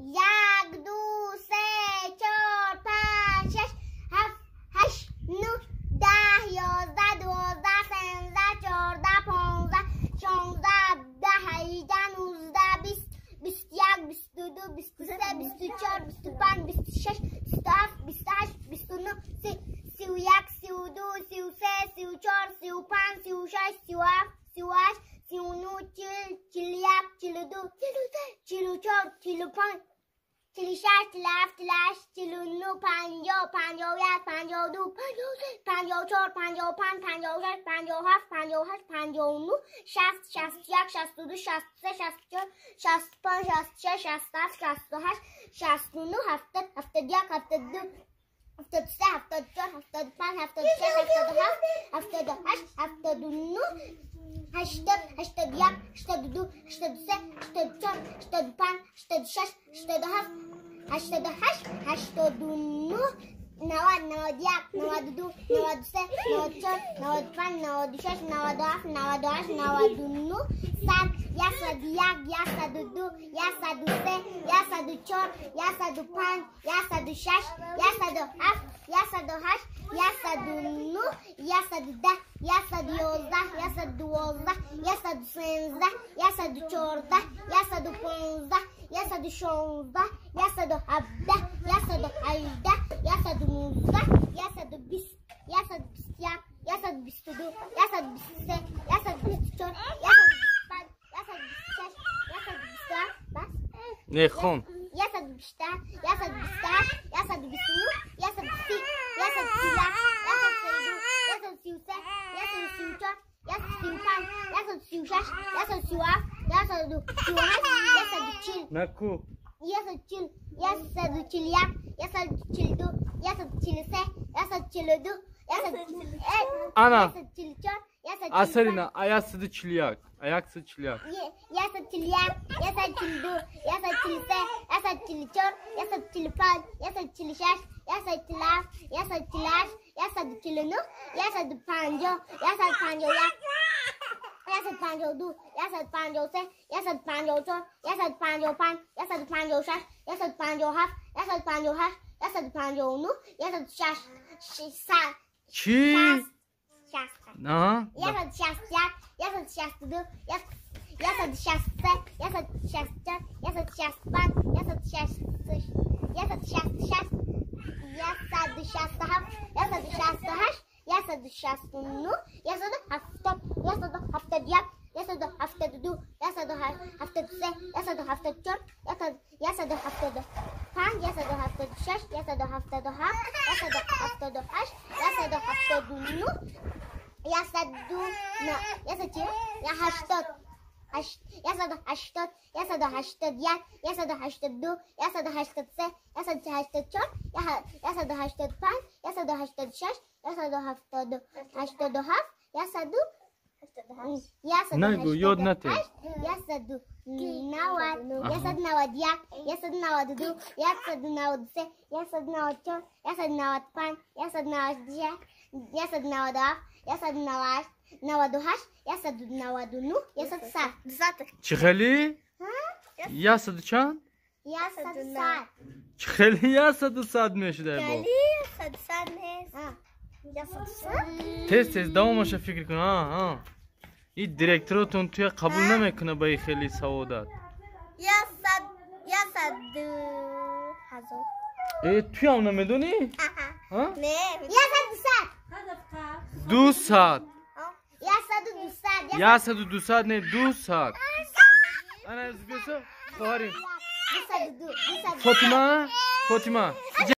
1 2 3 4 5 6 7 8 9 10 11 12 13 14 15 16 17 18 19 20 21 22 23 24 25 26 27 28 29 30 31 32 33 34 35 36 37 38 39 40 41 42 43 44 45 46 47 48 50 51 52 54 55 56 57 58 59 60 61 62 63 64 65 66 67 68 69 70 71 72 73 74 75 76 77 78 79 80 81 82 83 84 85 86 87 88 89 90 91 92 93 94 95 96 97 98 99 100 101 102 103 104 105 106 107 108 109 110 111 112 113 114 115 116 117 118 119 120 121 122 123 124 125 126 127 بس نه خون 128 128 129 130 131 132 133 134 135 136 137 138 نکو 140 141 142 143 142 143 انا 144 асарина 141 141 141 142 143 144 145 146 147 148 149 150 151 152 153 154 155 156 157 158 159 160 چی؟ 60 نه 161 162 163 164 165 166 166 167 168 169 170 171 172 173 174 175 176 177 178 179 109 180 180 181 182 183 184 185 186 187 1 نگو یاد نته 190 191 192 193 194 195 196 197 198 98 199 100. چی خیلی؟ 100 چند؟ 100. چی خیلی 100 میشه در با؟ خیلی 100 نیست. 100. تیز تیز دوامش فکر کن. ها این دیرکتورتون توی قبول نمیکنه با این خیلی سوادت. 100 هزار. ای توی هم نمیدونی؟ ها؟ نه 100. 200. 100. 100 نه 200. انا از بیسو خواهری 202. فاطمه فاطمه.